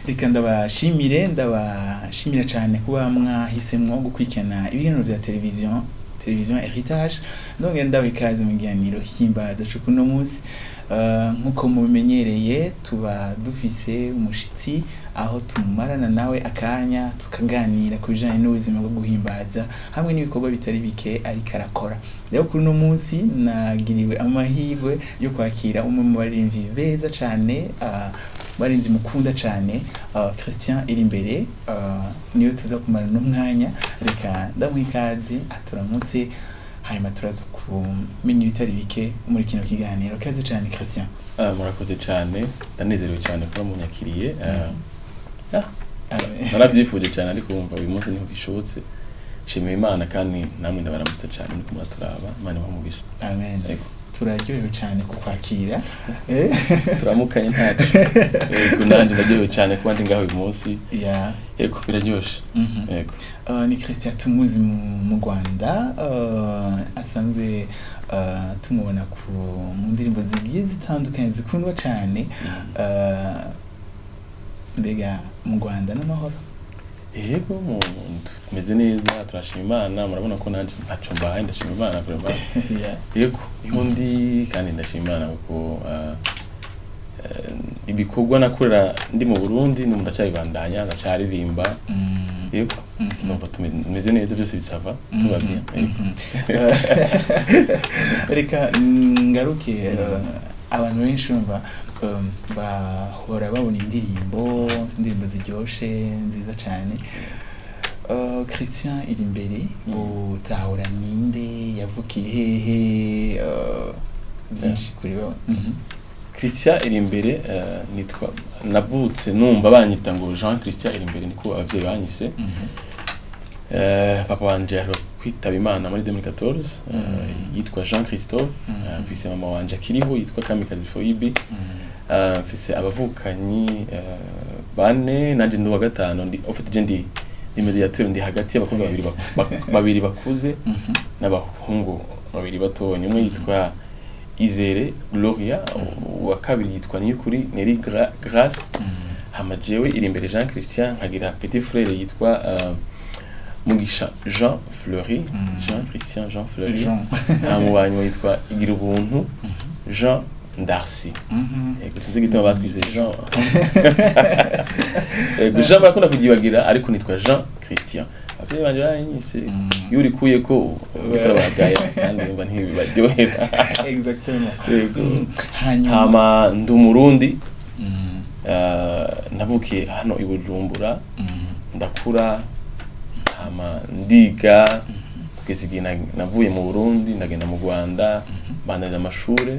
Reka ndabashimire, ndabashimira cyane kuba mwahisemwo gukurikirana ibiganiro vya televiziyo Heritage. Ndongera ndabaha ikaze mu kiganiro Himbaza co kuno munsi. Nkuko mubimenyereye, tuba dufise umushitsi aho tumarana nawe akanya tukaganira ku bijanye n'ubuzima bwo guhimbaza hamwe n'ibikorwa bitari bike ariko arakora. Rero kuri uno munsi nagiriwe amahirwe yo kwakira umwe mu baririmbyi beza cane, baririmbyi mukunda cane, Christian Irimbere, niwe tuza kumara n'umwanya. Reka ndamuha ikaze aturamutse, hanyuma turaza kumenya ibitari bike muri kino kiganiro. Kaze cane, Christian. Murakoze cyane, ndanezerewe cyane kuba munyakiriye. Narabyifuje cyane, ariko wumva uyu munsi niho bishobotse. Nshimiye Imana kandi namwe ndabaramutsa cyane nuko muraturaba. Imana ibahe umugisha. Amen. Yego. Turaryohewe cyane kukwakira. Turamukanye ntaco. Yego, nanje ndaryohewe cyane kuba ndi ngaho uyu munsi. Yego, biraryoshe. Yego. Ni Christian tumuzi mu Rwanda, asanzwe tumubona mu ndirimbo zigiye zitandukanye zikundwa cyane. Mbega mu Rwanda n'amahoro? Yego, tumeze neza, turashima Imana. Murabona ko nanje ntaco mbaye, ndashima Imana vraiment. Yego, niho ndi kandi ndashima Imana kuko ibikorwa nakorera ndi mu Burundi n'ubu ndacyabibandanya, ndacyaririmba. Yego. Numva tumeze neza, byose bisava tuba bien. Yego. Reka ngaruke, abantu benshi bumva, bahora babona indirimbo ziryoshe, nziza cyane. Christian Irimbere, utahura ninde? Yavukiye hehe? Byinshi kuri wowe. Christian Irimbere, nitwa, navutse numva banyita ngo Jean Christian Irimbere, niko abavyeyi banyise. Papa wanje aheruka kwitaba Imana muri 2014, yitwa Jean Christophe. Mfise mama wanje akiriho yitwa Kamikazi Foibi. Mfise abavukanyi bane, nanje ndi uwa gatanu. Ndi ufite je ndi médiateur, ndi hagati y'abakobwa babiri babiri bakuze n'abahungu babiri batonya. Umwe yitwa Izere Gloria, uwa kabiri yitwa Niyukuri Neri Grace, hama jewe Irimbere Jean Christian, nkagira petit frère yitwa Mugisha Jean Fleury. Jean Christian Jean Fleury. Jean. Hama uwa nyuma yitwa Igirubuntu Jean Darcy. Yego, sinzi igituma batwise Jean. Yego, Jean barakunda kugibagira, ariko nitwa Jean Christian, abavyeyi banje baranyise. Iyo urikuye ko uriko urabagaya kandi yumva ntibibaryohera. Exactement. Yego. Hanyuma Hama ndi Umurundi. Navukiye hano i Bujumbura, ndakura, hama ndiga kugeza igihe navuye mu Burundi, ndagenda mu Rwanda, bandanya amashure.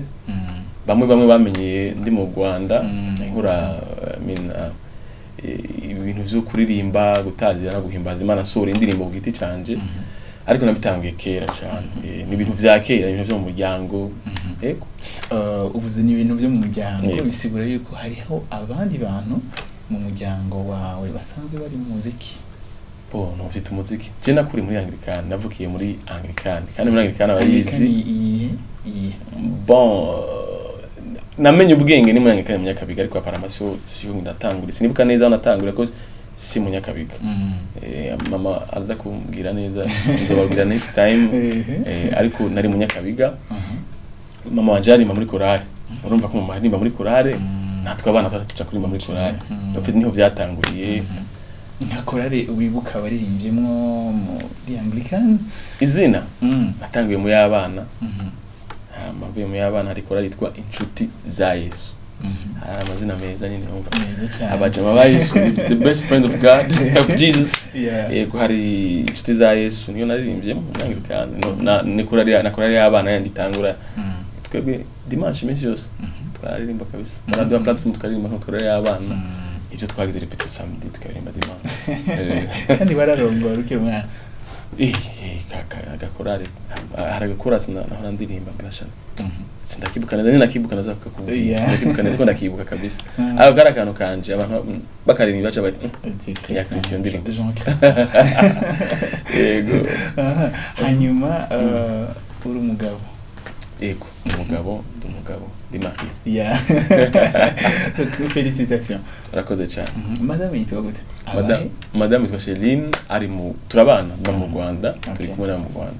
Bamwe bamenyeye ndi mu Rwanda, nkora, I mean, ibintu vyo kuririmba, gutazira no guhimbaza Imana, nsohora indirimbo ku giti canje, ariko nabitangiye kera cane. Ni ibintu vya kera, ibintu vyo mu muryango. Yego. Uvuze ni ibintu byo mu muryango, Yego. bisigura yuko hariho abandi bantu mu muryango wawe basanzwe bari mu muziki? Bo ntuvyita umuziki. Je nakuriye muri Anglikane, navukiye muri Anglikane, kandi muri Anglikane abayizi. Anglikani iyihe iyihe? Bon, namenye ubwenge ni muri Anglikane mu Nyakabiga, ariko apparemment siyo natanguriye. Sinibuka neza aho natanguriye, ko si mu Nyakabiga. Mama araza kumbwira neza, nzobabwira next time. Ariko nari mu Nyakabiga. Mama wanje yarimba muri korale. Urumva ko mama aririmba muri korale, natwe abana twaca tuja kuririmba muri korale. Niho byatanguriye. Nka korale wibuka waririmbyemwo muri Anglican? Izina, natanguye mu y'abana. Hama mvuye mu y'abana, hari korali yitwa Inshuti za Yesu. Hari amazina meza nyine, urumva. Meza cyane. Abajama ba Yesu, the best friend of God, of Jesus. Yego, hari Inshuti za Yesu, niyo naririmbyemo muri Anglikane. No, ni korali, na korali y'abana yandi itangura. Twebwe dimanche iminsi yose twaririmba kabisa, baraduha platform tukaririmba nka korali y'abana. Ivyo twagize répétition samedi, tukaririmba dimanche. Kandi wararongora ukiri umwana? Agakorali, hari agakorasi nahora ndirimba mbibashana. Sindakibuka neza, ninakibuka naza kukubwira. Sindakibuka neza ko ndakibuka kabisa. Aho kari akantu kanje, abantu bakaririmba baca bati Ati Ya Christian ndirimbo. Jean Christian. Yego. Aha. Hanyuma uri umugabo? Ego, umugabo, ndi umugabo, ndi marié. Yeah, félicitations. Urakoze cyane. Madame yitwa gute? Madame yitwa Sheline, ari mu turabana mba mu Rwanda, turi kumwe na mu Rwanda.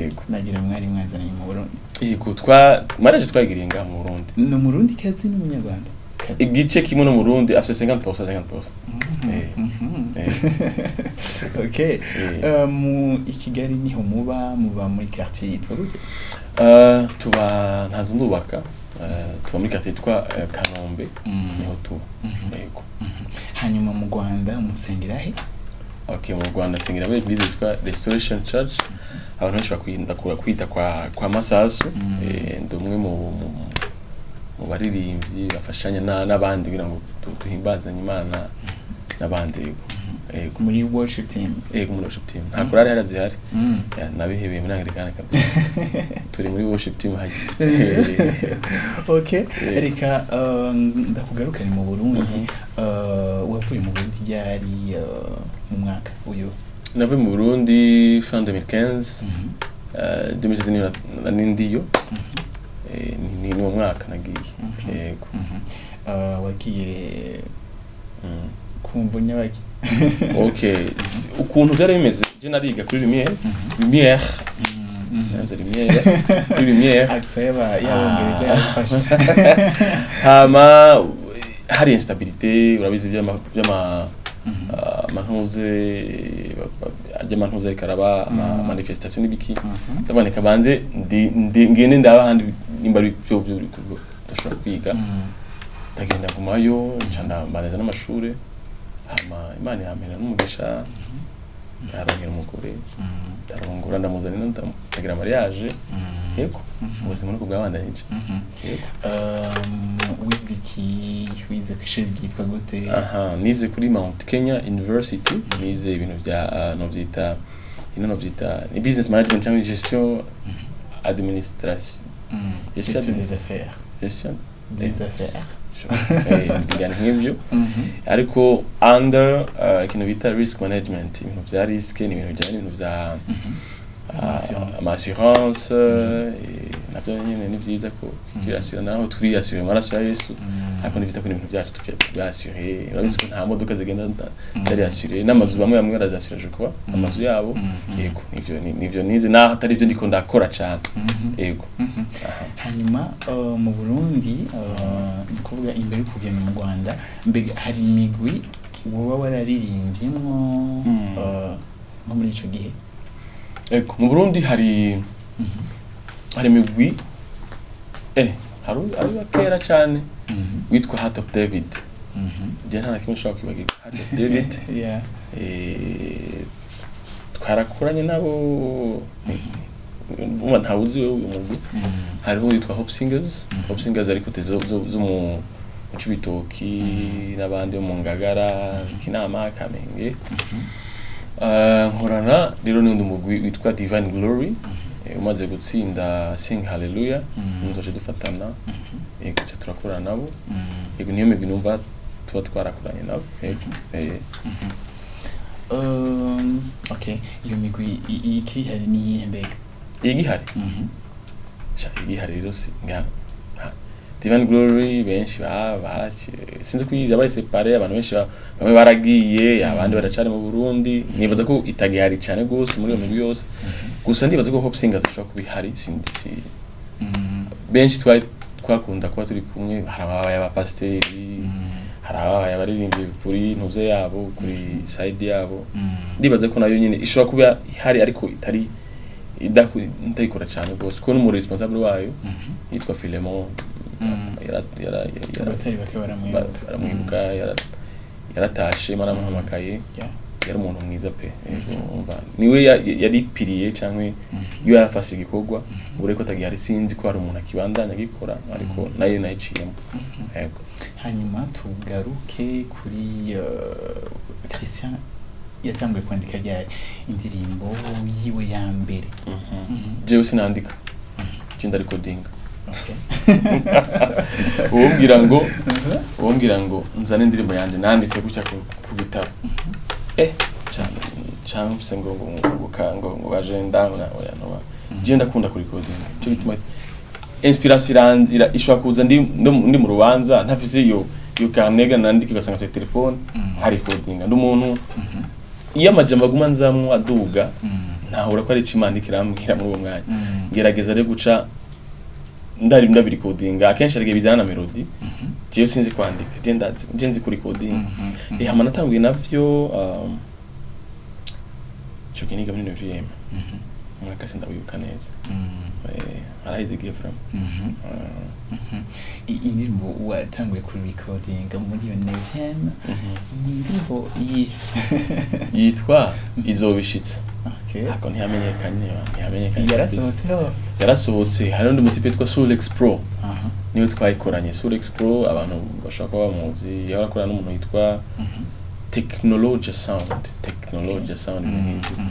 Yego. Nagira mwari mwazananye mu Burundi. Yego, twa mariage twagiriye ngaha mu Burundi. Ni umurundi kazi n'umunyarwanda kazi? Igice kimwe no mu Burundi, afite 50% 50%. Okay. Mu i Kigali niho muba muri quartier yitwa gute? Tuba ntazo ndubaka, tuba muri quartier yitwa Kanombe, niho tuba. Yego. Hanyuma mu Rwanda musengera he? Okay, mu Rwanda sengera muri église yitwa Restoration Church, abantu benshi bakunda kwita kwa Masasu. Ndi umwe mu baririmbyi bafashanya n'abandi kugira ngo duhimbazanye Imana n'abandi. Yego. Muri worship team? Yego, muri worship team. Nta korari hariya zihari. Ya, nabihebeye muri Anglikane kabisa, turi muri worship team hajya. Okay, reka ndakugarukane mu Burundi. Wavuye mu Burundi ryari, mu mwaka uyu? Navuye mu Burundi fin 2015. 2016 niyo nari ndiyo. Ni uwo mwaka nagiye. Yego. Wagiye kumva nyabaki? Okay, ukuntu byari bimeze, je nariga kuri Lumière, Lumière, nanze Lumière, kuri Lumière. Accent y'abongereza yarafashe. Hama hari instabilité, urabizi, by'ama amantuze ajya, amantuze ariko araba ama manifestation n'ibiki. Ndaboneka banze ngende ndaba ahandi nimba ari byo ndashobora kwiga. Ndagenda ngumayo, nca ndambaneza n'amashure, hama Imana yampera n'umugisha, yaronkera umugore, ndarongora, ndamuzana ino, ndagira mariage. Yego, ubuzima nuko bwabandanije. Yego. Wize iki? Wize ku ishuri ryitwa gute? Aha, nize kuri Mount Kenya University, nize ibintu bya novyita ino novyita ni business management cyangwa gestion administration. Gestion. Gestion des affaires. Gestion des affaires. Ibintu nk'ibyo, ariko under ikintu bita risk management, ibintu bya risk, ni ibintu bijyanye n'ibintu bya Assurance. Ama assurance, nabyo nyine ni byiza ko kwirasura, naho twiyasura amaraso ya Yesu, ariko ni byiza ko n'ibintu byacu tubyasure. Urabizi ko nta modoka zigenda zitari assuré, n'amazu bamwe bamwe barazasura, je crois, amazu yabo. Yego, nivyo nize, naho atari byo ndiko ndakora cyane. Yego. Aha. Hanyuma mu Burundi, ni kuvuga imbere yo kugenda mu Rwanda, mbega hari imigwi woba wararirimbyemwo nko muri ico gihe? Ego, mu Burundi hari imigwi, hari uwa kera cyane witwa Heart of David. Je nta na kimwe nshobora kwibagirwa Heart of David. Twarakuranye nabo. Umva, ntawe uzi uyu mugwi. Hariho uwitwa Hope Singers, Hope Singers ariko zo mu Cibitoki n'abandi bo mu Ngagara, Kinama, Kamenge. Nkorana rero n'undi mugwi witwa Divine Glory, umaze gutsinda Sing Hallelujah, muzoce dufatana. Yego, tuca turakorana nabo. Yego, niyo migwi numva tuba twarakoranye nabo. Yego. Okay, iyo migwi ikihari ni iyihe mbega? Igihari? Sha, igihari rero si nka Divine Glory, benshi sinzi ko yabaye séparé, abantu benshi bamwe baragiye, abandi baracari mu Burundi. Nibaza ko itagihari cyane gose muri iyo migwi yose. Gusa ndibaza ko Hope Singers ishobora kuba ihari, benshi twari twakunda kuba turi kumwe, hari ababaye abapasiteri, hari ababaye abaririmbyi kuri ntuze yabo, kuri side yabo. Ndibaza ko nayo nyine ishobora kuba ihari, ariko itari itayikora cyane rwose, kuko n'umu responsable wayo yitwa Philemon. Abatari bake baramwibuka. Baramwibuka, yaratashe baramuhamagaye. Yari umuntu mwiza pe. Yego, umva, niwe yaripiriye cyangwa iyo yarafashe igikorwa. Ubu rero ko atagihari, sinzi ko hari umuntu akibandanya agikora, ariko nayo nayiciyemo. Yego. Hanyuma tugaruke kuri Christian, yatanguye kwandika ryari indirimbo yiwe ya mbere? Jewe sinandika, je ndarekodinga. Uwombwira ngo nzane indirimbo yanje nanditse gutya ku gitabo, cyane cyane mfise ngo ngo agenda na oya, no, je ndakunda kurikodinga, cyo bituma Inspiration ishobora kuza ndi mu rubanza, ntafise iyo carnet nandika, ugasanga mfite telefone nkarecordinga. Ndi umuntu iyo amajambo aguma nzamwo aduga, ntahura ko ari ico Imana iriko irambwira muri uwo mwanya. Ngerageza rero guca ndari ndabirecordinga. Akenshi hari igihe bizana na melody. Jewe sinzi kwandika, je ndazi, je nzi kurecordinga. Hama natanguye navyo ico gihe niga muri 9e umwaka, sindawibuka neza. Araheze igihe vraiment. Indirimbo watanguye kuri recording muri iyo neuvième ni indirimbo iyi? Yitwa Izobishitse. Ariko ntiyamenyekanye kabisa. Yarasohotseho? Yarasohotse. Hari undi mutipe yitwa Sulex Pro, niwe twayikoranye. Sulex Pro abantu bashobora kuba bamuzi, yahora akorana n'umuntu yitwa Technology Sound, Technology Sound, ibintu nk'ibyo.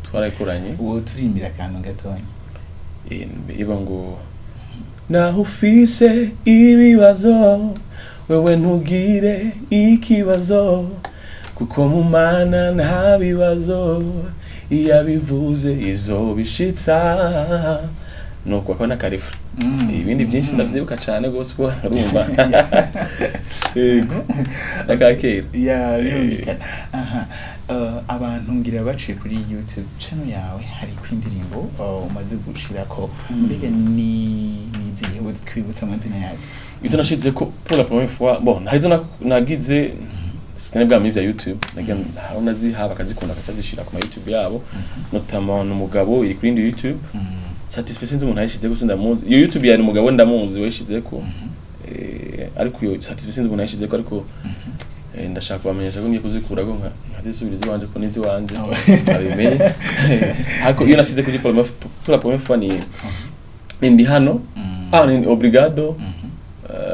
Twarayikoranye. Uwo turirimbira akantu gatonya. Iba ngo: "Naho ufise ibibazo, wewe ntugire ikibazo, kuko mu Mana nta bibazo, iyo abivuze izobishitsa." Nuko akaba n'akarefrain. Ibindi byinshi ndavyibuka cane gose, ko urumva, yego, n'akakera. Ya, birumvikana. Aha, abantu ngira baciye kuri YouTube channel yawe, hariko indirimbo umaze gushirako. Mbega ni nizihe? Twibutsa amazina yazo. Izo nashize ko pour la première fois, bon, hari izo nagize sinari bwamenye bya YouTube, nagira hari naziha bakazikunda, bakazishira ku ma YouTube yabo, notamment n'umugabo iri kuri indi YouTube. Satisfait, sinzi umuntu yayishizeko, sindamuzi. Iyo YouTube yari umugabo ndamuzi wayishizeko. Ariko iyo Satisfait sinzi umuntu yayishizeko, ariko ndashaka kubamenyesha ko ngiye kuzikurako nkazisubiriza iwanje, ko n'iziwanje abimenye. Ariko iyo nashize kuri pour la première fois ni Ndi Hano, ni Obrigado.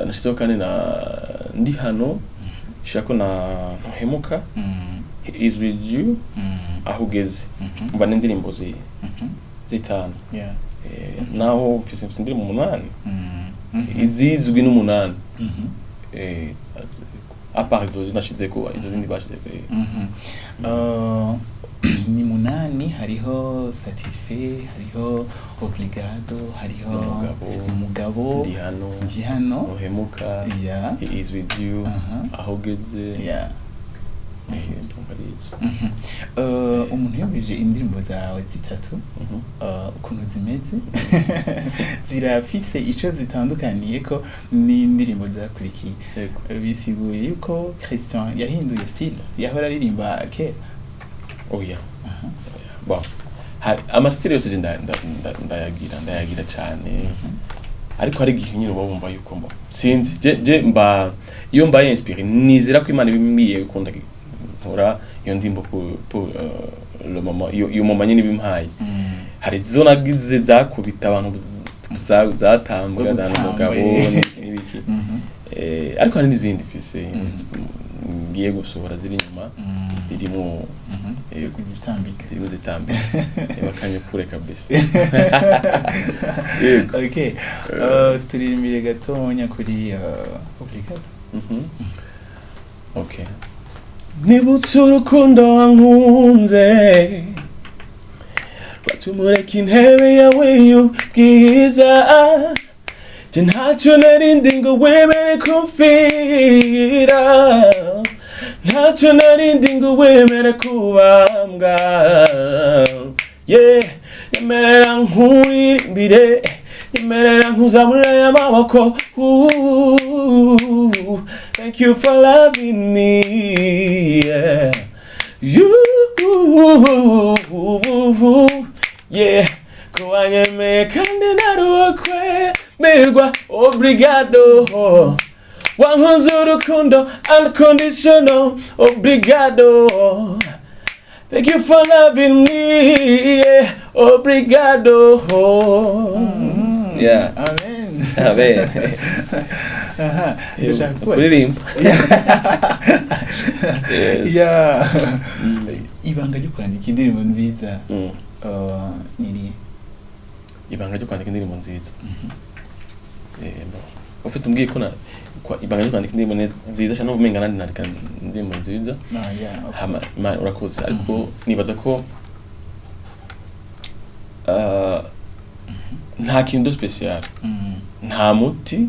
Nashizeho kandi na Ndi Hano, shirako na Ntuhemuka, He Is With You, Aho Ugeze. Mba n'indirimbo zitanu. Naho mfise indirimbo 8, izizwi n'umunani. À part izo nashizeko, izo zindi bashizeko. Ni 8: hariho Satisfait, hariho Obligado, hariho Umugabo, Umugabo, Ndi Hano, Ndi Hano, Ntuhemuka, He Is With You, Aho Ugeze. Ndumva ari izo. Umuntu yumvije indirimbo zawe zitatu, ukuntu zimeze, zirafise ico zitandukaniye ko n'indirimbo zakurikiye. Bisiguye yuko Christian yahinduye style yahora aririmba kera? Oya. Bon, hari amastyle yose je ndayagira cyane, ariko hari igihe nyine uba wumva yuko mba sinzi, je mba iyo mbaye inspiré, nizera ko Imana ibimbwiye ukunda nkora iyo ndimbo pour le moment, iyo moment nyine ibimpaye. Hari izo nagize zakubita abantu, zatambwa Zo zana gutamba, umugabo n'ibiki. Ariko hari n'izindi mfise ngiye gusohora ziri inyuma, zirimo, yego, Izitambika. Zirimo zitambika, bakanyukure kabisa, yego. Okay, turirimbire gatonya kuri Obligado. Okay. Nibutse urukundo wankunze, rwatumureka intebe yawe y'ubwiza. Je ntacyo narindi ngo wemere kumfira, ntacyo narindi ngo wemere kubambwa. Yeah, yemerera nkuririmbire, yemerera nkuzamurira y'amaboko. Ooh, thank you for loving me, yeah. You, yeah, ko wanyemeye kandi ntari uwo kwemerwa. Obrigado, wankunze urukundo unconditional. Obrigado, thank you for loving me, yeah. Obrigado. Yeah. Amen. Amen. Aha, ndashaka kubaza Kuririmba. Yes. Yeah. Ibanga ryo kwandika indirimbo nziza ni irihe? Ibanga ryo kwandika indirimbo nziza? Bon. Ufite umbwiye ko ibanga ryo kwandika indirimbo nziza cyane, umenga nandi nandika indirimbo nziza. Ah, yeah, of Hama course. urakoze, ariko nibaza ko nta Nta kintu spécial, nta muti.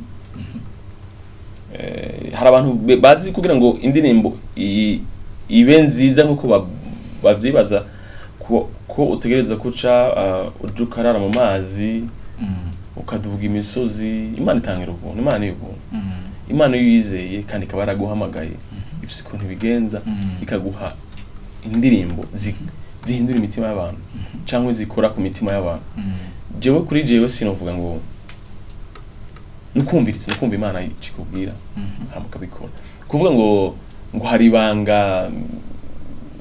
Hari abantu bazi kugira ngo indirimbo ibe nziza nkuko bavyibaza ko utegereza kuca uja ukarara mu mazi, ukaduga imisozi. Imana itangira ubuntu, Imana ni ubuntu. Imana iyo uyizeye kandi ikaba yaraguhamagaye, ifise ukuntu ibigenza, ikaguha indirimbo zihindura imitima y'abantu cyangwa zikora ku mitima y'abantu. Jewe, kuri jewe, sinovuga ngo nukumviriza, nukumva Imana ikikubwira, hama ukabikora. Kuvuga ngo hari ibanga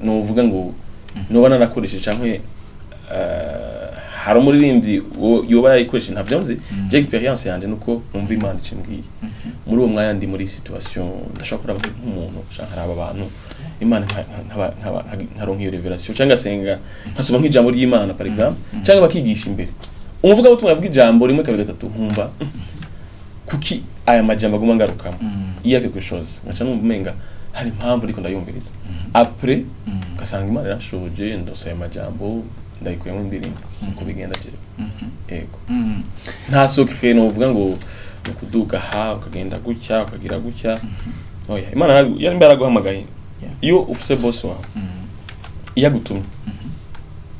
novuga ngo noba narakoresheje canke hari umuririmbyi yoba yarayikoresheje, ntabyo nzi. Je, expérience yanje nuko numva Imana icimbwiye muri uwo mwanya ndi muri situation, ndashobora kuraba nk'umuntu canke nkaraba abantu, Imana nkaronka iyo révélation, canke ngasenga nkasoma nk'ijambo ry'Imana, par exemple, canke bakigisha imbere, umuvugabutumwa yavuga ijambo rimwe, kabiri, gatatu, nkumva kuki aya majambo aguma ngarukamo, iyo quelque chose ngaca numva umenga hari impamvu ariko ndayumviriza. Après ugasanga Imana irashoje, ndose ayo majambo, ndayikuyemo indirimbo, uko bigenda jewe. Yego, nta secret novuga ngo ni ukuduga aha, ukagenda gutya, ukagira gutya. Oya, Imana yari yaraguhamagaye. Iyo ufise boss wawe, iyo agutumye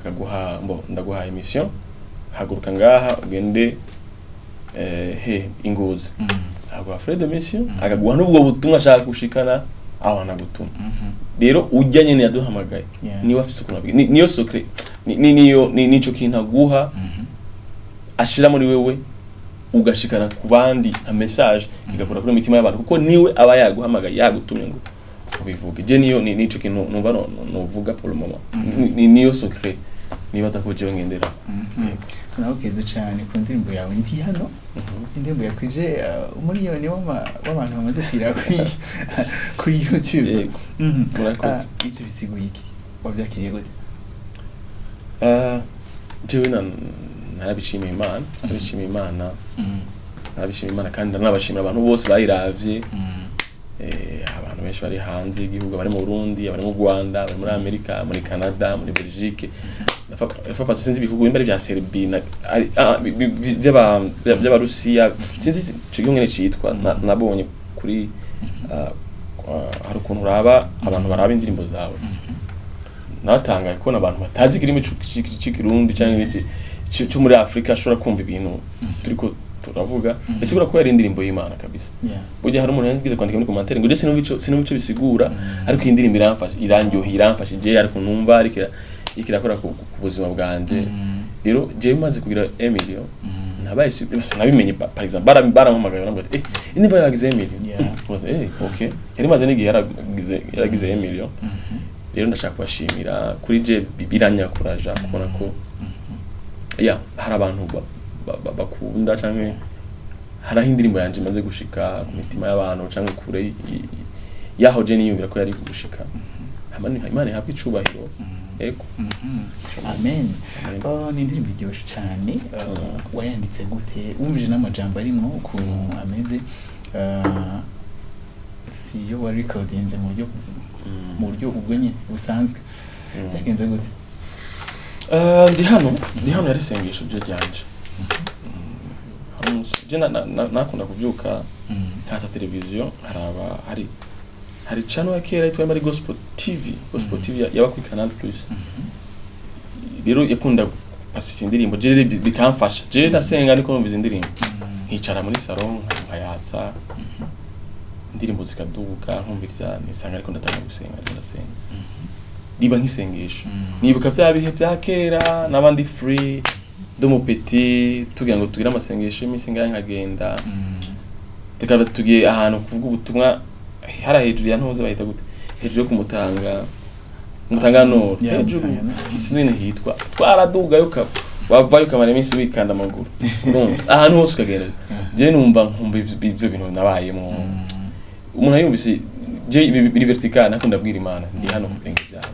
akaguha mbo ndaguhaye mission, haguruka ngaha ugende he Ingozi, akaguha frais de mission, akaguha n'ubwo butumwa ashaka gushikana aho anagutuma. Rero ujya nyene yaduhamagaye, niwe afise ukuntu niyo secret, niyo nico kintu aguha, ashira muri wewe, ugashikana ku bandi nka message, igakora kuri mitima y'abantu, kuko niwe aba yaguhamagaye, yagutumye ngo ubivuge. Je niyo nico kintu numva novuga pour le moment. Niyo secret nibaza ko jewe ngendera. Tunawukeze cyane ku ndirimbo yawe "Ndi Hano", indirimbo yakwije umuriyoni w'abantu bamaze kwira kuri YouTube. Yego. Murakoze. Ah, ibyo bisiguye iki? Wabyakiriye gute? Jewe narabishimiye Imana, narabishimiye Imana, narabishimiye Imana, kandi ndanabashimira abantu bose bayiravye. Abantu benshi bari hanze y'igihugu, abari mu Burundi, abari mu Rwanda, abari muri Amerika, muri Canada, muri Belgique. Nafa sinzi ibihugu nimba ari vya Serbie by'Abarusiya, sinzi ico gihugu ngene citwa. Nabonye kuri hari ukuntu uraba abantu baraba indirimbo zawe. Natangaye kubona abantu batazi ikirimi c'Ikirundi canke iki cyo muri Afrika ashobora kumva ibintu turiko turavuga. Bisigura ko yari indirimbo y'Imana kabisa. Burya hari umuntu yagize kwandika muri commentaire ngo je sinumva ico bisigura, ariko iyi ndirimbo iramfasha, irandyoheye, iramfashije, ariko numva ariko irakora ku buzima bwanje. Rero jewe maze kugira 1 million, nabaye nabimenye par exemple barampamagaye, barambwira ati: "Eh, indirimbo yagize 1 million." Mbaza, "Eh, okay." Yari maze n'igihe yaragize 1 million. Rero ndashaka kubashimira. Kuri je biranyakuraja kubona ko ya hari abantu bakunda canke hari aho indirimbo yanje imaze gushika ku mitima y'abantu canke kure yaho je niyumvira ko yari gushika. Hama Imana ihabwe icubahiro. Yego. Amen. Amen. Oh, ni indirimbo iryoshe cyane. Wayanditse gute? Wumvise n'amajambo arimwo ukuntu ameze, si yo warikodinze mu buryo ubwo nyine busanzwe? Byagenze gute? Ndi hano, ndi hano yari isengesho ryo ryanje. Hari umunsi je nakunda kuvyuka, nkaza televiziyo haraba hari channel ya kera yitwa ari Gospel TV. Gospel TV yaba kuri Canal Plus. Rero yakunda pasisha indirimbo, je rero bikamfasha. Je ndasenga ariko numva izi ndirimbo, nkicara muri salon nkayatsa, indirimbo zikaduga, nkumviriza, nisanga ariko ndatangira gusenga, ariko ndasenga, riba nk'isengesho. Nibuka vya bihe vya kera n'abandi free do mu petit, tugira ngo tugire amasengesho y'iminsi ngahe, nkagenda tukaba tugiye ahantu kuvuga ubutumwa hara hejuru ya ntuze, bahita gute, hejuru yo kumutanga, Mutanga Nord. Yeah, hejuru. Mutanga Nord. Sinini hitwa, twaradugayo ka wavayo ukamara iminsi wikanda amaguru. Urumva ahantu hose ukagenda. Je numva nkumva ivyo bintu nabayemwo. Umuntu ayumvise je biri vertical, nako ndabwira Imana: "Ndi hano ku birenge byawe,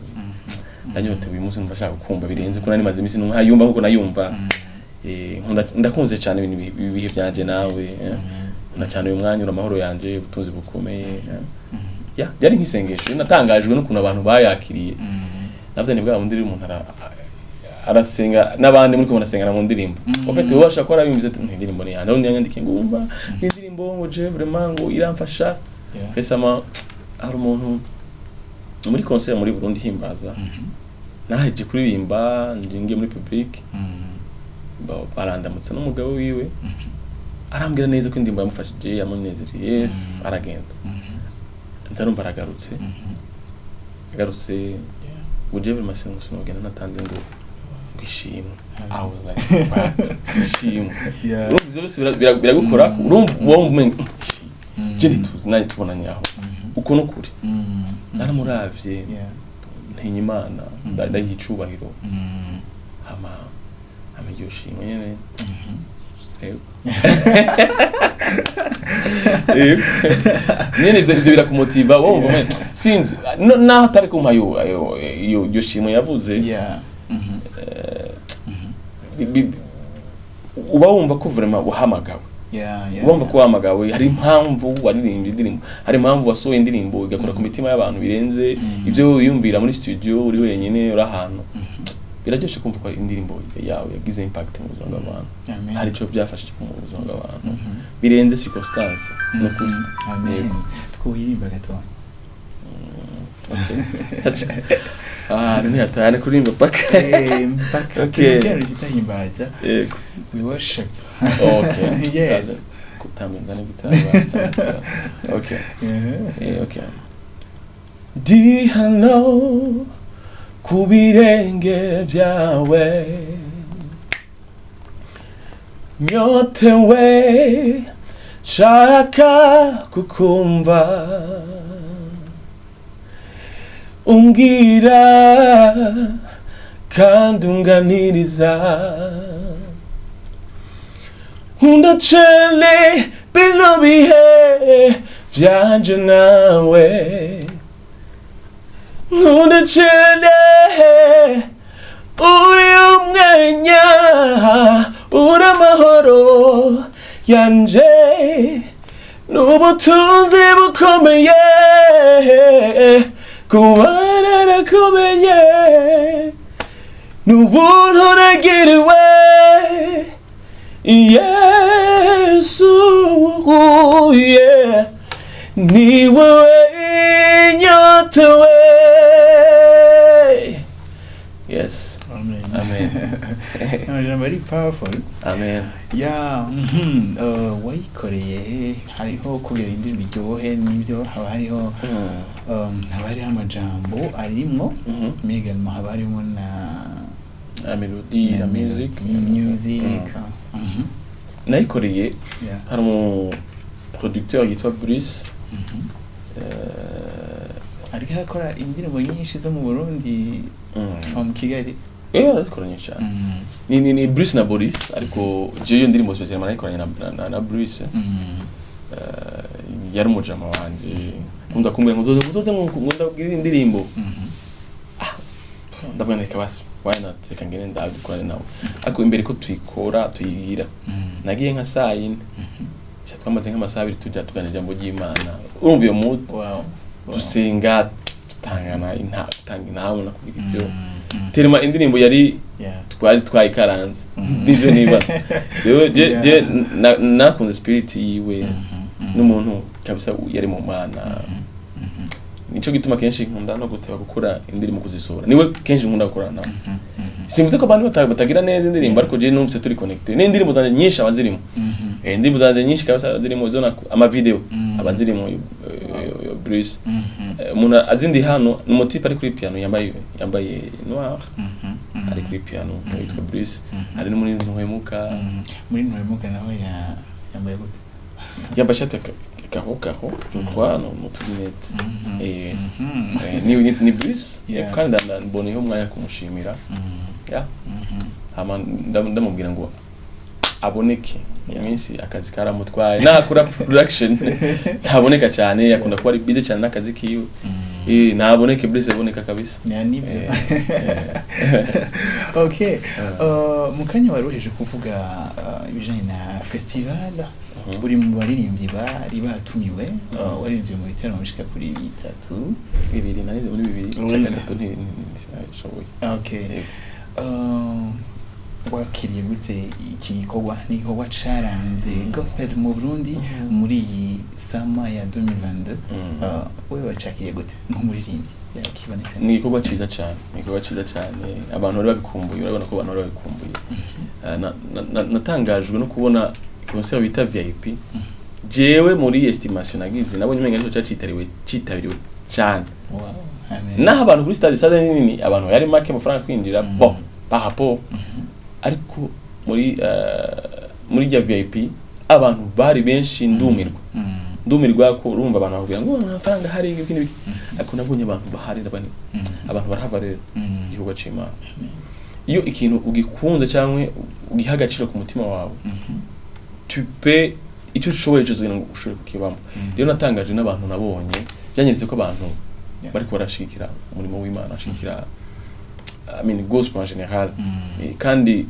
ndanyotewe uyu munsi, numva ashaka kumva birenze ko nari maze iminsi numva yumva nkuko nayumva." Ndakunze cyane ibintu ibi bihe byanje nawe. Nkunda cyane uyu mwanya, uri amahoro yanje, ubutunzi bukomeye. Ya, byari nk'isengesho. Natangajwe n'ukuntu abantu bayakiriye. Navyo ni bwa bundi rero umuntu Arasenga n'abandi muri kumwe murasengana mu ndirimbo. En fait, wowe ashaka ko arabimvise ati: "Indirimbo ni yanjye." Undi yanyandikiye ngo: "Umva indirimbo," ngo: "Je vraiment," ngo, "iramfasha." Récemment hari umuntu muri concert muri Burundi himbaza, naraheje kuririmba, ngiye muri public, barandamutsa n'umugabo wiwe, arambwira neza ko indirimbo yamufashije, yamunezereye. Aragenda, ndarumva aragarutse, agarutse ngo: "Je vraiment sinogenda natanze ngo ishimwe." I was like, "What? Ishimwe?" Urumva ivyo byose biragukora, urumva wowe umenga ishimwe. Je ntituzi nanjye tubonanye aho, uko nukuri naramuravye, ntinya Imana, ndayiha icubahiro, hama iryo shimwe nyene. Yego. Yego. Nyene ivyo birakumotiva, wowe wumva umenga sinzi naho atari kumpa ayo iyo iryo shimwe yavuze, uba wumva ko vraiment wahamagawe. Uba wumva ko wahamagawe, hari impamvu waririmbye indirimbo, hari impamvu wasohoye indirimbo igakora ku mitima y'abantu birenze ibyo wiyumvira muri studio uri wenyine, uri ahantu. Biraryoshe kumva ko indirimbo yawe yagize impact mu buzima bw'abantu. Amen. Hari icyo byafashije mu buzima bw'abantu birenze circonstance, ni ukuri. Amen. Yego. Twuririmba gatoya. Ah, ntiyatane kuririmba paka. Mpaka. Okay. Turi tutahimbaza. Yego. We worship. Okay. Yes. Kutamba nzane gitari. Okay. Okay. Ndi hano ku birenge byawe, nyotewe, shaka kukumva umbwira kandi unganiriza. Nkunda cane bino bihe vyanje nawe, nkunda cane uyu mwanya, uri amahoro yanje n'ubutunzi bukomeye kuba narakumenye n'ubuntu nagiriwe. Yesu, yeah, ni wewe nyotewe. Yes. Amen. Amen. Amajambo ari powerful. Amen. Ya, wayikoreye hariho kugira indirimbo iryohe, nibyo, haba hariho haba hariho amajambo arimwo, mais également haba harimo na la mélodie, na la music. Melody, music. Nayikoreye hari umu producteur yitwa Bruce. Ariko arakora indirimbo nyinshi zo mu Burundi from Kigali. Arazikoranye cyane. Ni Bruce na Boris, ariko jewe iyo ndirimbo spécialement nayikoranye na Bruce. Yari umujama wanje, nkunda kumbwira ngo uzoze, uzoze, ngo ndabwire indirimbo. Ndavuga nti: "Reka basi, why not, reka ngende ndabikorane nawe." Ariko imbere ko tuyikora, tuyigira, nagiye nka saa 4. Sha, twamaze nk'amasaha 2 tujya tuganira ijambo ry'Imana, urumva iyo mood, dusenga, tutangana tutanga inama no kugira ibyo terima indirimbo yari twari twayikaranze. Nivyo nibaza jewe je je nakunze spirit yiwe n'umuntu kabisa yari mu Mana. Nico gituma kenshi nkunda no guteba gukora indirimbo, kuzisohora. Niwe kenshi nkunda gukorana nawe. Simvuze ko abantu batagira neza indirimbo, ariko je numvise turi connecté n'indirimbo zanje nyinshi aba zirimo. Indirimbo zanje nyinshi kabisa zirimo zo ama video aba zirimo yo Bruce. Umuntu azindi hano ni umutipe ari kuri piano, yambaye noir, ari kuri piano, yitwa Bruce. Ari no muri Ntuhemuka. Muri Ntuhemuka nawe yambaye gute? Yambaye ishati ya carreau carreau, je crois, no tuzinete. Ni Bruce. Kandi mboneyeho umwanya kumushimira. Yeah. Hama ndamubwira ngo aboneke iminsi, akazi karamutwaye, nakora production ntaboneka cyane, akunda kuba ari busy cyane n'akazi kiwe. Naboneke Bruce, aboneka kabisa. Ya, nibyo. Okay. Mu kanya wari uheje kuvuga ibijanye na festival. Uri mu baririmbyi bari batumiwe, waririmbye mu biteramo bishika kuri bitatu. Bibiri, nari muri bibiri, icya gatatu ntishoboye. Okay. Yego. Wakiriye gute iki gikorwa? Ni igikorwa caranze gospel mu Burundi muri iyi summer ya 2022. Wewe wacakiriye gute nk'umuririmbyi yakibonetse? Ni igikorwa ciza cyane, ni igikorwa ciza cyane. Abantu bari babikumbuye, urabona ko abantu bari babikumbuye. Natangajwe no kubona concert bita VIP. Jewe muri estimation nagize, nabonye umenga nico cacitariwe, citabiriwe cyane. Wow. Amen. Naho abantu kuri stade, stade nini, abantu yari make, amafaranga kwinjira, bon, par rapport, ariko muri rya VIP abantu bari benshi, ndumirwa. Ndumirwa ko urumva abantu bakubwira ngo: "Oh, nta mafaranga ahari, ibiki n'ibiki." Ariko nabonye abantu bahari, ndabona abantu barahava. Rero igikorwa c'Imana, iyo ikintu ugikunze cyangwa ugiha agaciro ku mutima wawe, tu peux icyo ushoboye cyose kugira ngo ushobore kukibamo. Rero natangaje n'abantu nabonye, byanyeretse ko abantu bariko barashigikira umurimo w'Imana, bashigikira, I mean, gospel en général. Kandi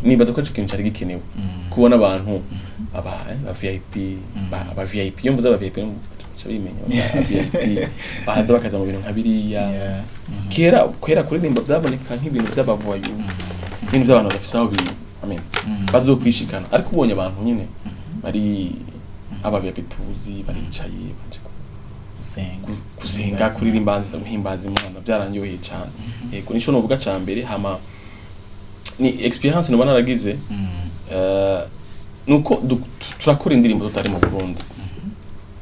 nibaza ko ico kintu cyari gikenewe, kubona abantu aba VIP, aba VIP. Iyo mvuze aba VIP baca bimenya, aba VIP baza bakaza mu bintu nka biriya. Kera kera kuririmba byaboneka nk'ibintu by'abavoyu, ibintu by'abantu badafise aho bi, I mean, bazokwishikana. Ariko ubonye abantu nyine bari aba VIP tuzi baricaye baje gusenga, gusenga, kuririmba, guhimbaza Imana, byaranyoheye cyane. Yego, nico novuga ca mbere. Hama ni experience noba naragize, nuko turakora indirimbo tutari mu Burundi,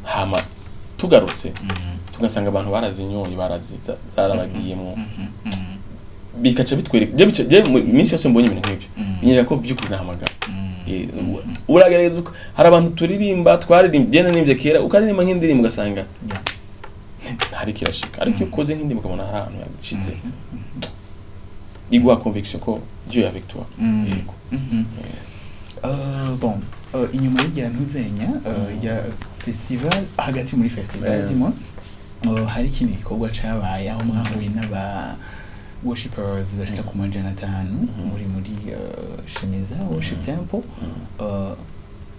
hama tugarutse tugasanga abantu barazinyoye, baraziza, zarabagiyemo, bikaca bitwereka. Je mu minsi yose mbonye ibintu nk'ivyo, binyereka ko vy'ukuri nahamagara. Uragerageza hari abantu turirimba, twaririmba, je naririmbye kera, ukaririmba nk'indirimbo ugasanga ntari kirashika, ariko iyo ukoze nk'indirimbo ukabona hari ahantu yashitse, iguha conviction ko Dieu est avec toi. Yego. Bon, inyuma y'irya ntuzenya ya festival, hagati muri festival, dis-moi, hari ikindi gikorwa cabaye aho mwahuye n'aba worshipers bashika ku 500 muri Shemiza Worship Temple.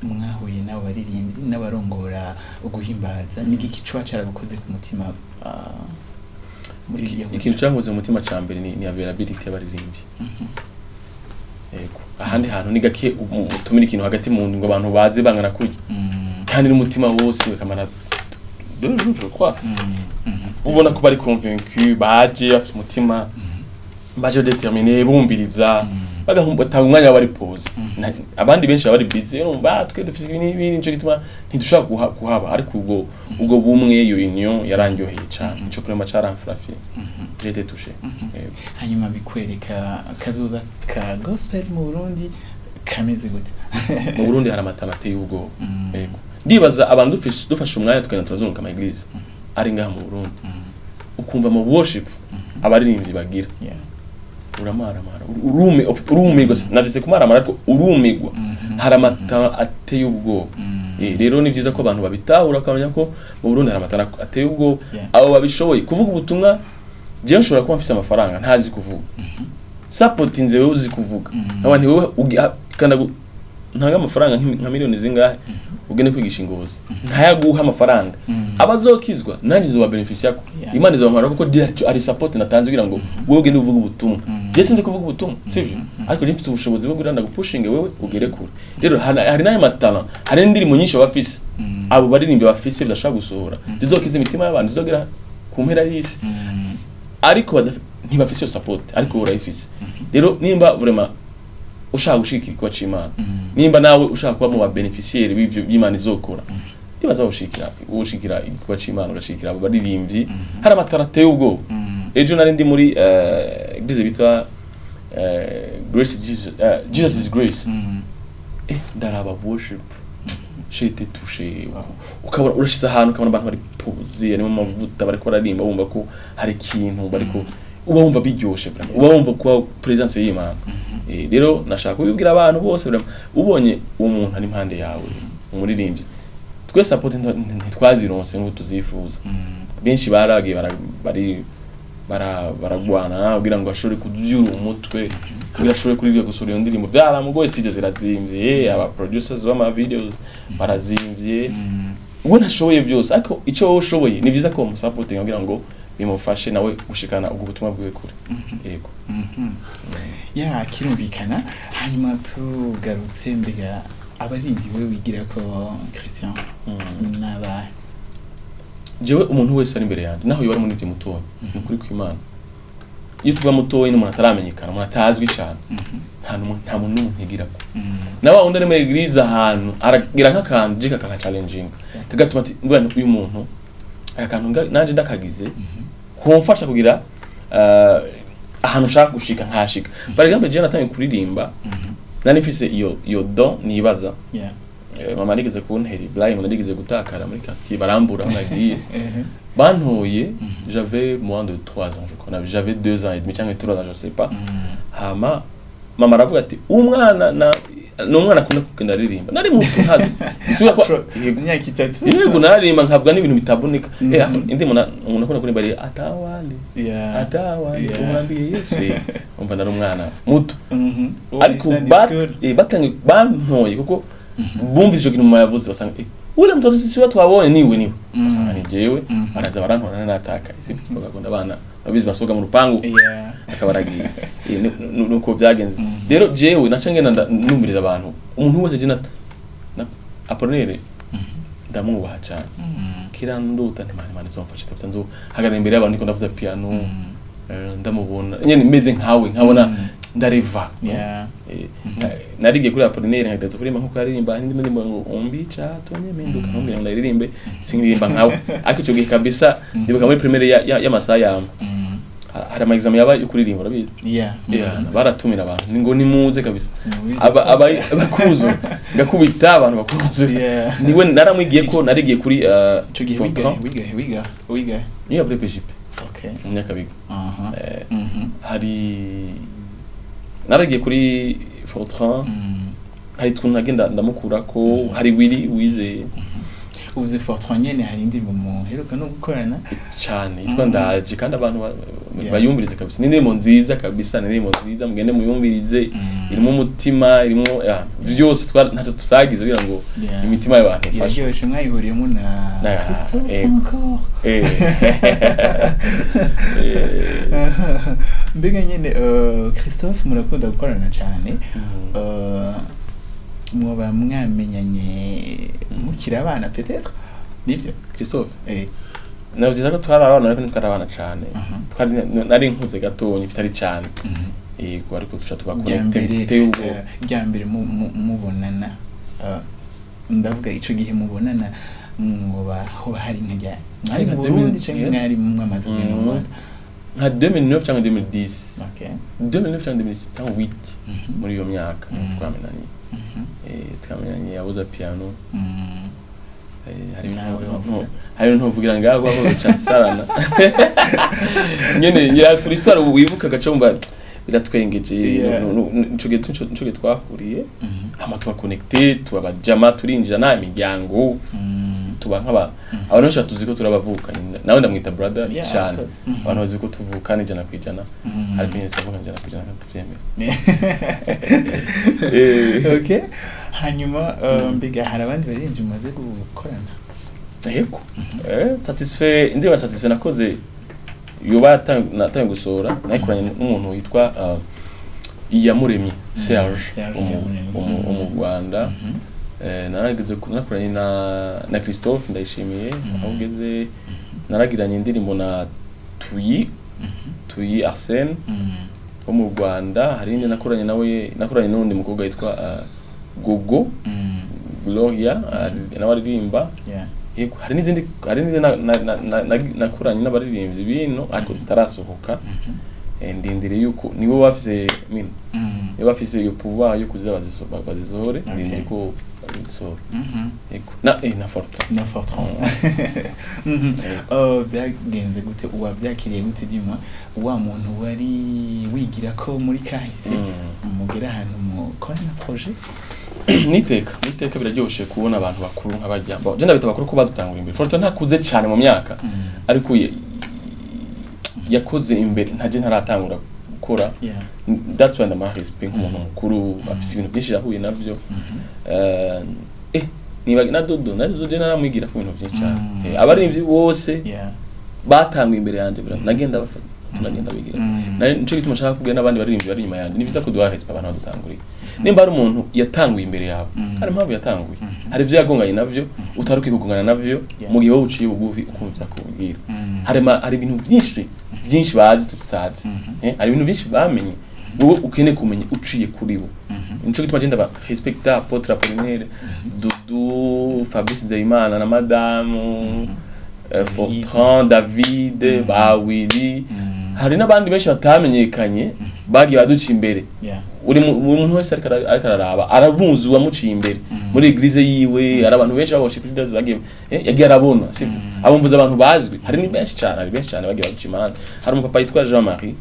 Mwahuye n'abo baririmbyi n'abarongora uguhimbaza. Ni igiki coba caragukoze ku mutima muri iryo huriro? Ikintu cyankoze mu mutima ca mbere ni availability y'abaririmbyi. Yego, ahandi hantu ni gake utumira ikintu hagati mu ndwi ngo abantu baze bangana kurya, kandi n'umutima wose, bakamara 2 jours, je crois. Ubona ko bari convaincu, baje bafite umutima, baje déterminé, bumviriza, batanga umwanya bari pause. Abandi benshi baba bari busy, urumva: "Ah, twe dufise ibi n'ibi, nico gituma ntidushobora kuhaba." Ariko ubwo bumwe, iyo union yarandyoheye cane. Nico vraiment caramfrappé, j'ai été touché. Yego. Hanyuma bikwereka kazoza ka gospel mu Burundi kameze gute? Mu Burundi hari amatara ateye ubwoba. Yego, ndibaza abantu dufashe umwanya tukagenda turazunguruka ama église ari ngaha mu Burundi, ukumva mu worship abaririmbyi bagira, uramaramara, urume, urumirwa. Nabyise kumaramara, ariko urumirwa. Hari amatara ateye ubwoba. Rero ni byiza ko abantu babitahura, bakamenya ko mu Burundi hari amatara ateye ubwoba. Abo babishoboye kuvuga ubutumwa, jewe nshobora kuba mfise amafaranga ntazi kuvuga, supportinze wewe uzi kuvuga. Abantu wewe kanda ntanga amafaranga nka miliyoni zingahe, ugende kwigisha ingozi, nkayaguha amafaranga, abazokizwa nanjye nzoba beneficia ko Imana izobampara, kuko ari support natanze kugira ngo wowe ugende uvuge ubutumwa. Je sinzi kuvuga ubutumwa, sivyo? Ariko je mfite ubushobozi bwo kugira ndagupushinge wewe ugere kure. Rero hari n'ayo matara, hari n'indirimbo nyinshi bafise, abo baririmbyi bafise bidashobora gusohora, zizokiza imitima y'abantu, zizogera ku mpera y'isi, ariko ntibafise iyo support, ariko wowe urayifise. Rero nimba vraiment ushaka gushigikira igikorwa c'Imana, nimba nawe ushaka kuba mu ba bénéficiaire b'ivyo by'Imana izokora, ndibaza woshigikira igikorwa c'Imana, ugashigikira abo baririmbyi. Hari amatara ateye ubwoba. Ejo nari ndi muri église bita Grace Jesus, Jesus is Grace. Ndaraba worship, j'ai été touché. Ukabona urashize ahantu, ukabona abantu bari posé, harimo amavuta, bariko baririmba, bumva ko hari ikintu bariko, uba wumva biryoshe vraiment, uba wumva kuba presence y'Imana. Rero nashaka kubibwira abantu bose, vraiment, ubonye uwo muntu ari impande yawe, umuririmbyi, twe support ntitwazironse nk'uko tuzifuza. Benshi baragiye bari baragwana kugira ngo ashobore kubyura umutwe, kugira ashobore kuririmba, gusohora iyo ndirimbo byaramugoye. Studio zirazimvye, aba producers b'ama videos barazimvye, we ntashoboye byose, ariko icyo wowe ushoboye ni byiza ko bamusupportinga kugira ngo Bimufashe nawe gushikana ubwo butumwa bwiwe kure. Yego. Ya, kirumvikana. Hanyuma tugarutse, mbega abaririmbyi we wigira ko, Christian, n'abahe? Jewe umuntu wese ari imbere yanjye, naho yoba ari muri mutoya, ni ukuri kw'Imana, iyo tuvuga mutoya ni umuntu ataramenyekana, umuntu atazwi cyane. Nta muntu n'umwe ntigirako. Na wa wundi ari muri église, ahantu aragira nk'akantu jika kaka challenging, kagatuma ati mbwa uyu muntu aka kantu nanje ndakagize kumfasha kugira ahantu ushaka gushika nkashika. Par exemple, jewe natangiye kuririmba nari mfise iyo don nibaza. Mama narigeze kuntera Ibrahim, narigeze gutakara muri quartier, barambura aho nagiye, bantoye. J'avais moins de 3 ans, je crois, j'avais 2 ans et demi cyangwa 3 ans, je sais pas. Hama mama aravuga ati umwana na ni umwana akunda kugenda aririmba. Nari muto, ntazi bisubira ko. Yego. Imyaka 3. Yego, naririmba nkavuga n'ibintu bitaboneka. Indi umuntu akunda kuririmba ari atawale atawale umwambiye Yesu. Umva, nari umwana muto, ariko Sunday school. Batangiye bantoye kuko bumvise ico kintu mama yavuze, basanga ule mtoto sisi watu wabonye niwe, basanga ni jewe. Baraza barantora, natakaye sibyo, bagakunda abana babizi basohoka mu rupangu, akaba aragiye. Nuko byagenze. Rero jewe naca ngenda numviriza abantu, umuntu wese je na Apollinaire ndamwubaha cyane. Kira nduta nti Imana izomfasha kabisa, nzo hagarara imbere y'abantu niko ndavuza piano. Ndamubona nyene meze nkawe, nkabona ndareva. Narigiye kuri Apollinaire nkageza kuririmba nkuko yaririmba indi ndirimbo ngo umbica tonye mpinduka, nkumbwira ngo ndaririmbe, singiririmba nkawe. Ariko ico gihe kabisa ndibuka muri primaire y'amasaha yama hari ama examen yabaye yo kuririmba, urabizi. Yeah, baratumira abantu ni ngo nimuze kabisa. Mubizi aba kose. Bakuzo ngakubita abantu bakuzo. Niwe naramwigiye ko narigiye kuri Ico gihe wiga Fortran. wiga wiga wiga? Niyo kuri PJP mu Nyakabiga. Hari naragiye kuri Fortran. Hari utuntu nagenda ndamukurako, hari Willy wize. Uvuze Fortran nyene, hari indirimbo muheruka no gukorana. Cyane, yitwa Ndaje, kandi abantu bayumvirize kabisa, ni indirimbo nziza kabisa, ni indirimbo nziza, mugende muyumvirize. Irimo umutima, irimo ya, vyose ntacyo tutagize kugira ngo imitima y'abantu ifashe. Iraryoshe, mwayihuriyemo na Christophe encore. Mbega nyene Christophe murakunda gukorana cyane. Mwoba mwamenyanye mukiri abana peut-être, nibyo? Christophe? Eh. Nabyiza ko twari abana, ariko ntitwari abana cyane. Twari nari nkuze gatonya bitari cyane. Yego, ariko tuca tuba Rya connecté mbere biteye ubwoba. Rya mbere mubonana, ndavuga ico gihe mubonana, mwoba hoba hari nka ryari? Mwari mu Nka Burundi 2000 canke mwari mwamaze kugenda mu Rwanda? Nka 2009 cyangwa 2010. 2009 cyangwa 2010 cyangwa 8, muri iyo myaka twamenanye. Twamenanye yabuza piano. Hari Nawe ibintu wavuze. Hari ibintu ntuvugira ngaho aho bica sarana nyene iratura histoire wibuka gace wumva biratwengeje. Ico gihe twahuriye, hama tuba connecté, tuba bajama, turinjirana imiryango, tuba nk'aba abantu benshi batuzi ko turabavukanye. Nawe ndamwita brother Yeah, of cyane. course. Abantu bazi ko tuvukana 100%, ariko nyine turavukana 100% kandi tuvyemera. Okay, hanyuma mbega hari abandi baririmbyi mumaze gukorana? Yego. Satisfait, indirimbo ya Satisfait nakoze yoba natangiye gusohora, nayikoranye n'umuntu witwa Iyamuremye Serge, Serge Iyamuremye. wo mu Rwanda. Narageze nakoranye na Christophe Ndayishimiye, aho ugeze naragiranye indirimbo na Tuyi Arsene wo mu Rwanda. Hari indi nakoranye nawe, nakoranye n'undi mukobwa witwa Gogo Gloria, nawe aririmba. Yego, hari n'izindi nakoranye n'abaririmbyi bino ariko zitarasohoka. Ndindiriye yuko nibo bafise mino, nibo bafise iyo pouvoir yo kuza bazisohore. Ndindiriye ko bazisohora. Yego, na Fortran. Na Fortran. Oh, byagenze gute? Wabyakiriye gute dimwa wa muntu wari wigira ko muri kahise mugera ahantu mukorana projet? Niteka biraryoshe kubona abantu bakuru nk'abajya. Bon, je ndabita bakuru ko badutangura imbere. Fortran ntakuze cyane mu myaka, ariko yakoze imbere ntaje ntaratangura gukora. That's why ndamuha respect nk'umuntu mukuru afise ibintu byinshi yahuye navyo. Niba na Dodo je naramwigira ku bintu byinshi cyane. Abaririmbyi bose. Batanguye imbere yanje, vraiment nagenda bafata, tunagenda bigira. Nico gituma nshaka kubwira n'abandi baririmbyi bari inyuma yanje, ni byiza ko duha respect abantu badutanguriye. Nimba hari umuntu yatanguye imbere yawe, hari impamvu yatanguye, hari ivyo yagonganye navyo utari ukwiye kugongana navyo. Mu gihe wowe uciye bugufi ukumva ivyo akubwira, hari ibintu byinshi byinshi bazi tutazi. Hari ibintu byinshi bamenye wowe ukeneye kumenya uciye kuri bo. Nico gituma je ndaba respecta Apôtre Apollinaire, Dudu, Fabrice Nzeyimana na madamu Fortran, David, ba Willy. Hari n'abandi benshi batamenyekanye bagiye baduca imbere. Uri muntu wese ariko araraba, aramuzi uwamuciye imbere muri église yiwe. Hari abantu benshi baboshe leaders bagiye, yagiye arabona, sivyo? Abo mvuze abantu bazwi, hari ni benshi cyane, hari benshi cyane bagiye baduca imahanga. Hari umupapa yitwa Jean Marie,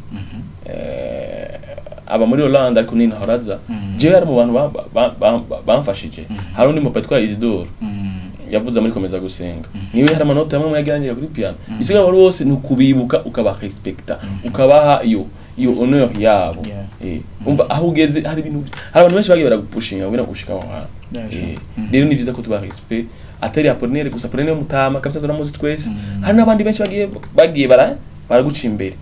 aba muri Hollande, ariko nino horaza. Jewe ari mu bantu bamfashije. Hari undi mupapa yitwa Isidore, yavuze muri Komeza Gusenga, niwe hari amanota amwe yagirangira kuri piano. Isigaye wari wose ni ukubibuka, ukabarespecta, ukabaha iyo honneur yabo. Umva aho ugeze, hari ibintu, hari abantu benshi bagiye baragupushinga kugira ngo ushike aho hantu. Rero ni byiza ko tuba respect, atari Apollinaire gusa. Apollinaire mutama kabisa turamuzi twese. Hari n'abandi benshi bagiye baraguca imbere.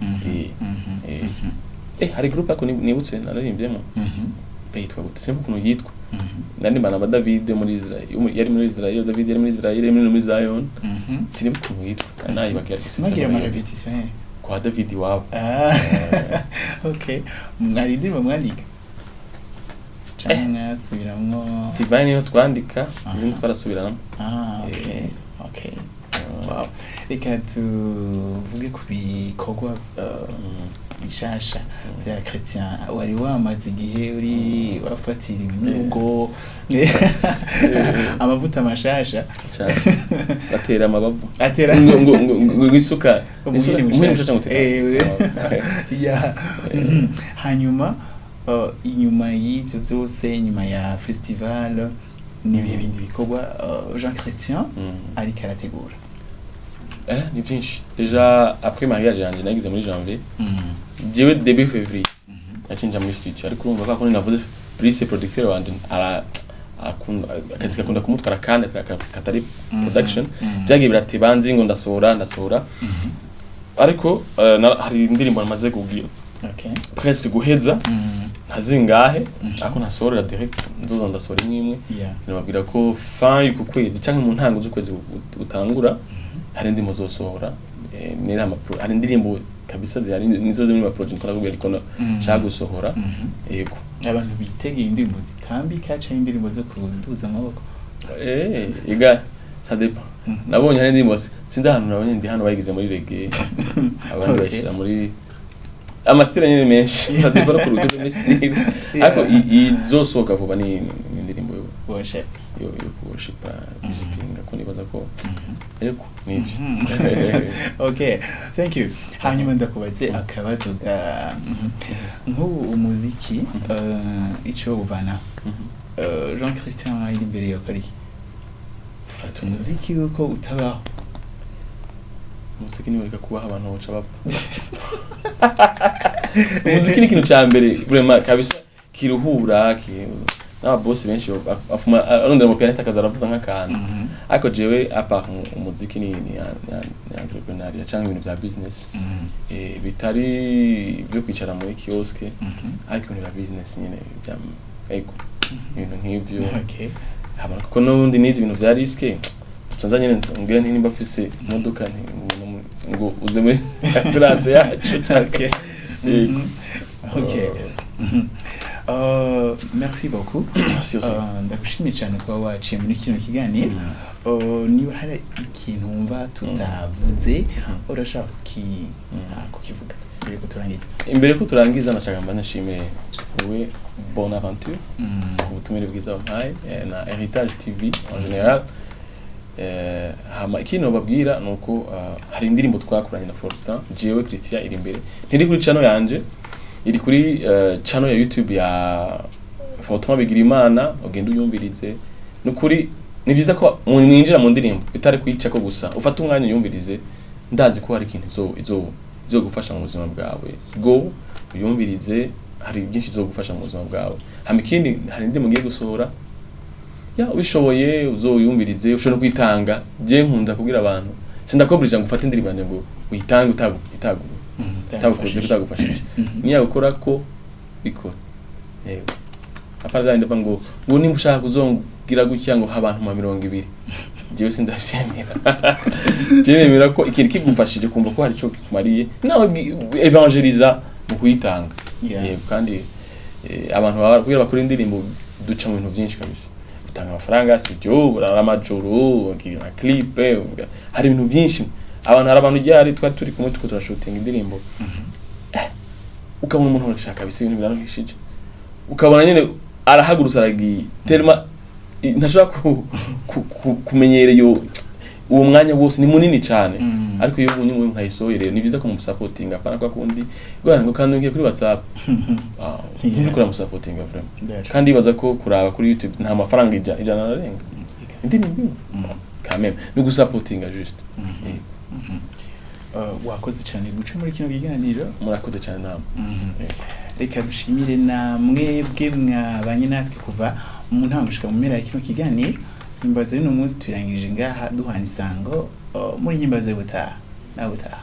Hari groupe ako nibutse naririmbyemo, yitwa gute? Sinzi ukuntu yitwa. Nari mbana na David muri Israel, yari muri Israel, David yari muri Israel, yari muri Zion. Sinibuka ukuntu yitwa, nayibagiye, ariko sinzi. Mwagira ko ama yitwa. répétition he? Kwa David iwabo. Ah, okay. Mwari indirimbo mwandika canke mwasubiramwo? Divine niyo twandika, izindi twarasubiranamo. Ah, okay. Okay, wow. Reka tuvuge ku bikorwa bishasha vya Christian. Wari wamaze igihe uri wafatira ibinugo, amavuta mashasha. Cyane, batera amabavu. Atera ngo isuka umuhini. Umuhini mushasha ngo utera. Yeah. Hanyuma inyuma y'ivyo byose, inyuma ya festival, n'ibihe bindi bikorwa Jean Christian ariko arategura? Ni byinshi. Déjà après mariage yanje nagize muri janvier, jewe début février nacinja muri studio, ariko urumva ko navuze Brice, producteur wanje, ara akunda akazi, gakunda kumutwara kandi katari production. Byagiye birateba, nzi ngo ndasohora, ariko hari indirimbo namaze kugira presque guheza, ntazingahe, ariko ntasohorera direct, nzoza ndasohora imwe imwe. Nababwira ko fin y'uku kwezi canke mu ntango z'ukwezi gutangura hari indirimbo zosohora. Nera hari indirimbo kabisa zihari, nizo ziri mu project nkora kubera ariko nshaka gusohora. Yego. Abantu bitegeye indirimbo zitambika canke indirimbo zo kuduza amaboko? Iga ça dépend. Nabonye hari indirimbo, sinzi ahantu nabonye, ndi hano bayigize muri reggae, abandi bayishyira muri ama style nyine menshi. Ça dépend no ku rugero muri style, ariko izosohoka vuba ni indirimbo yo Worship. yo worship, worshipinga, ko nibaza ko yego nivyo. Okay, thank you. Hanyuma ndakubaze akabazo ga nk'ubu umuziki, ico uvana Jean Christian iri imbere yakora iki? Fata umuziki uko utabaho. Umuziki niwereka kubaha abantu baca bapfa. Umuziki ni ikintu ca mbere vraiment kabisa kiruhura, n'ababosi benshi bafuma arondera mu pianiste akaza aravuza nk'akantu. Ariko jewe à part umuziki ni entrepreneuriat cyangwa ibintu vya business, bitari byo kwicara muri kiosque, ariko ibintu bya business nyine bya, ego, ibintu nk'ivyo. Hama kuko n'ubundi nize ibintu vya risque, tucanza nyene ngira nti nimba afise imodoka nti ngo uze muri assurance yacu canke. Yego. Okay. Merci beaucoup. Merci aussi. Ndagushimiye cyane kuba waciye muri kino kiganiro. Niba hari ikintu wumva tutavuze, urashaka kukivuga mbere ko turangiza? Imbere ko turangiza, nashaka mba nashimire wowe Bonaventure ku butumire bwiza wampaye, na Heritage TV en général. Hama ikindi nobabwira ni uko hari indirimbo twakoranye na Fortin, jewe Christian iri imbere, ntiri kuri channel yanje, iri kuri channel ya YouTube ya Fortin Bigirimana. Ugenda uyumvirize. Nukuri ni vyiza ko mwinjira mu ndirimbo bitari kuyicako gusa, ufate umwanya uyumvirize. Ndazi ko hari ikintu izo izogufasha mu buzima bwawe. Go uyumvirize, hari byinshi izogufasha mu buzima bwawe. Hama ikindi, hari indirimbo ngiye gusohora ya, ubishoboye uzoyumvirize, ushobora no kwitanga. Je nkunda kubwira abantu Sindakobrija ngo ufate indirimbo yanjye ngo uyitange utagu itagu itagukoze, itagufashije. Niyagukora ko bikora, yego. Apana zandi ndavuga ngo nimba ushaka kuzongira gutya ngo abantu ma 20, jewe sindavyemera. Jewe nemera ko ikintu kigufashije, kumva ko hari ico kikumariye, nawe evangeliza mu kuyitanga. Yego, kandi abantu baba kugira bakora indirimbo, duca mu bintu byinshi kabisa: utanga amafaranga studio, urara amajoro, ugira clip, hari ibintu byinshi. Abantu, hari abantu ryari twari turi kumwe tuko turashootinga indirimbo, ukabona umuntu wese kabisa ibintu biraruhishije, ukabona nyene arahagurutse aragiye tellement ntashobora kumenyera iyo uwo mwanya wose ni munini cyane. Ariko iyo ubonye umuntu ayisohoye rero, ni byiza kumusapotinga, apana kwa kundi gwana ngo kandi ngiye kuri WhatsApp. Wow, nturiko uramusapotinga vraiment. Kandi ibaza ko kuraba kuri YouTube nta mafaranga 100 ararenga indirimbo imwe. Quand même ni gusapotinga juste. Yego. Wakoze cyane guca muri kino kiganiro. Murakoze cyane namwe. Yego. Reka dushimire na mwebwe mwabanye natwe kuva mu ntango gushika mu mpera ya kino kiganiro. Himbaza y'uno munsi turangirije ngaha, duhana isango muri himbaza y'ubutaha. Nawe utaha.